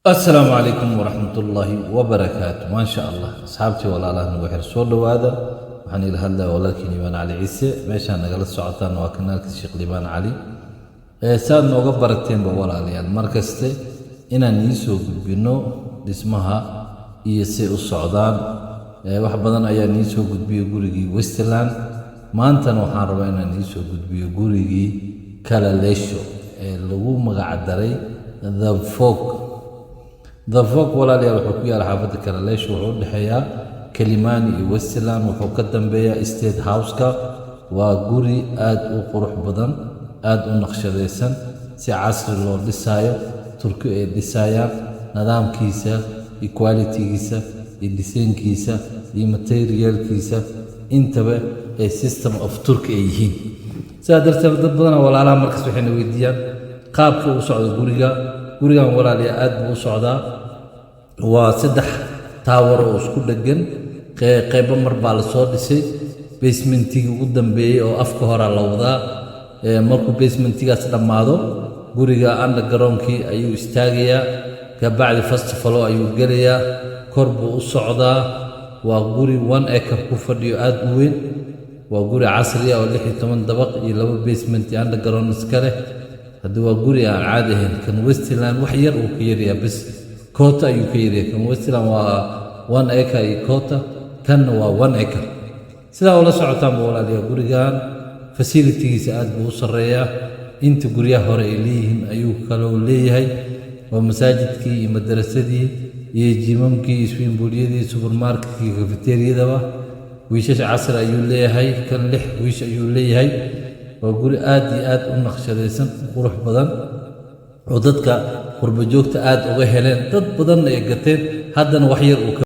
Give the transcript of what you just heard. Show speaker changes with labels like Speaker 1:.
Speaker 1: Asalaamu calaykum waraxmatullaahi wabarakaatu. Maasha Allah, asxaabtii, walaalaha nagu xir, soo dhowaada. Waxaan ila hadlaya walaalkii Liibaan Cali Ciise. Meeshaan nagala socotaan waa kanaalka Sheekh Liibaan Cali. Saad nooga barateenba, walaalayaal, mar kaste inaan iisoo gudbinno dhismaha iyo say u socdaan. Wax badan ayaa nii soo gudbiyey gurigii Westland. Maantana waxaan rabaa inaan iisoo gudbiyo gurigii Kileleshwa ee lagu magac daray The Fog. The Fog, walaalayaal, wuxuu ku yaala xaafadda Kileleshwa. Wuxuu u dhexeeyaa Kilimani iyo Westland, wuxuu ka dambeeyaa State House-ka. Waa guri aad u qurux badan, aad u naqshadaysan, si casri loo dhisaayo, Turki ay dhisayaan. Nidaamkiisa iyo quality-giisa iyo design-kiisa iyo material-kiisa intaba ay system of Turkey ay yihiin. Sidaa darteed, dad badanaa walaalaha markas waxayna weydiiyaan qaabka u socdo guriga. Gurigan, walaalayaa, aad buu u socdaa. Waa saddex tower oo isku dheggan. Qeybo mar baa la soo dhisay. Basement-igii ugu dambeeyey oo afka horaa la wadaa. Markuu basement-igaas dhammaado, guriga underground-kii ayuu istaagayaa. Kabacdi first floor ayuu gelayaa, kor buu u socdaa. Waa guri 1 acre ku fadhiyo, aad u weyn. Waa guri casri ah oo 16 dabaq iyo laba basement iyo underground iska leh. Haddii waa guri aan caadi ahayn. Kan Westland wax yar uu ka yaryaha bes, quarter ayuu ka yaryahay. Kan Westland waa 1 acre iyo quarter, kanna waa 1 acre. Sidaa ula socotaanba, walaalayaa, gurigan facility-giisa aad buu u sarreeyaa. Inta guryaha hore ay leeyihiin ayuu kaloo leeyahay. Waa masaajidkii iyo madarasadii iyo gym-amkii iyo swimming pool-yadii, supermarket-kii, cafeteria-daba. Wiishash casri ayuu leeyahay. Kan lix wiish ayuu leeyahay. Waa guri aad iyo aad u naqshadaysan, u qurux badan, oo dadka qurbo joogta aad uga heleen, dad badanna ay gateen. Haddana wax yar uu ka